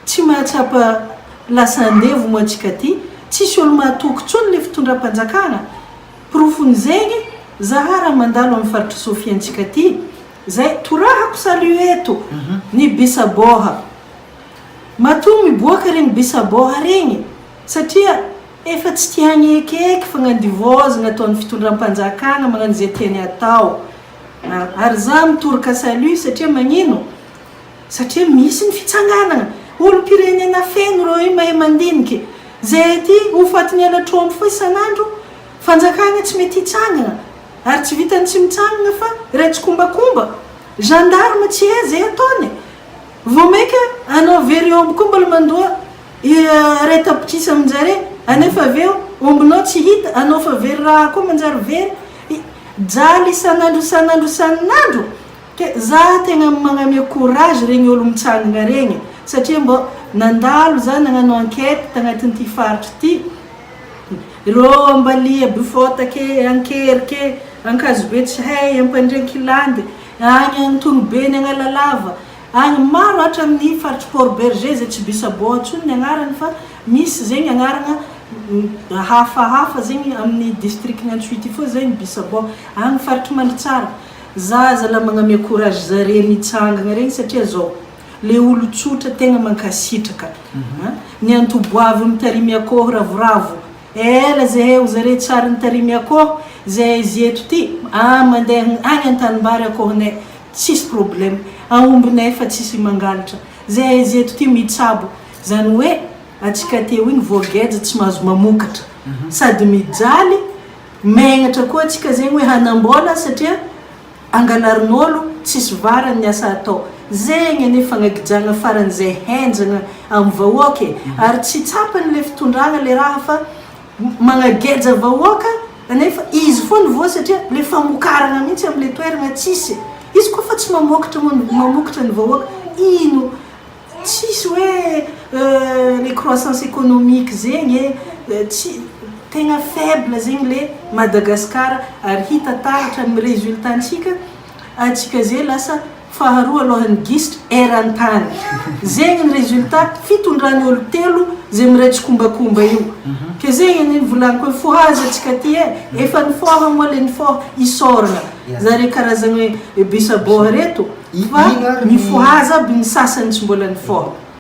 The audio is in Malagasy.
Tsy mahatsapa lasa andevo moa antsika aty, tsisy olo mahatoky tsony le fitondram-panjakana, porofon'izegny zaha raha mandalo amin'ny faritry Sofia antsika aty, zay torahako salut eto ny bisabôha, matoa miboaka regny bisabôha regny satria efa tsy tia hagnekeky fagnandivôzagna ataon'ny fitondram-panjakana magnano ze tiany atao, ary za mitoroka salut satria magnino? Satria misy ny fitsanganana. Olom-pirenena feno ireo io mahay mandinika. Zay aty ho fatin'ny halatr'omby fo isan'andro, fanjakana tsy mety hitsangana. Ary tsy vitan'ny tsy mitsangana fa iray tsikombakomba. Gendarme tsy hay zay ataony. Vao maika anao very omby koa mbola mandoa iray tapitrisa amin-jare, anefa avy eo ombinao tsy hita, anao fa very raha koa manjary very. Jaly isan'andro isan'andro isan'andro. Ke za tegna magnamia courage regny olo mitsangagna regny satria mbô nandalo za nagnano enquête tagnatin'ity faritry ty, reo Ambalia, Befotaka e, Ankerika e, Ankazobe tsy hay, Ampandriankilandy, agny Antonobe ny Agnalalava, agny maro hatramin'ny faritry Port Bergé zay tsy Bisaboa intsony ny agnarany fa misy zegny agnaragna hafahafa zegny amin'ny district-n'i Antsohihy ty fô zegny Bisaboa, agny faritry Mandritsara. Za zala magnamia courage zare mitsangagna regny satria zao le olo tsotra tegna mankasitraka a ny antoboavy mitarimy akoho ravoravo ela zahay ho zare tsary nitarimy akoho zahay izy eto ty a mandeha agny antanimbary akohonay tsisy problème aombinay fa tsisy mangalatra zahay izy eto ty mitsabo zany hoe atsika teo igny voageja tsy mahazo mamokatra sady mijaly Megnatra koa atsika zegny hoe hanambola satria angalarin'olo tsisy varany ny asa atao. Zegny anie fagnagijagna faran'izay henjagna am vahoaka e! Ary tsy tsapany le fitondragna le raha fa magnageja vahoaka nefa izy foana voa satria le famokaragna mintsy amle toeragna tsisy. Izy koa fa tsy mamokatra moa mamokatra ny vahoaka ino Tsisy hoe le croissance économique zegny e, tsy, tegna faible zegny le Madagascar ary hita taratra amin'ny résultat-ntsika, antsika ze lasa faharoa alohan'ny gisitra eran-tany, zegny ny résultat fitondran'ny olo telo ze miray tsikombakomba io, ke zegny anie ny volaniko hoe fohaza antsika ty e, efa nifoha moa le nifoha, isaoragna zare karazagna hoe bisabôha reto. Fa mifohaza aby ny sasany tsy mbola nifoha.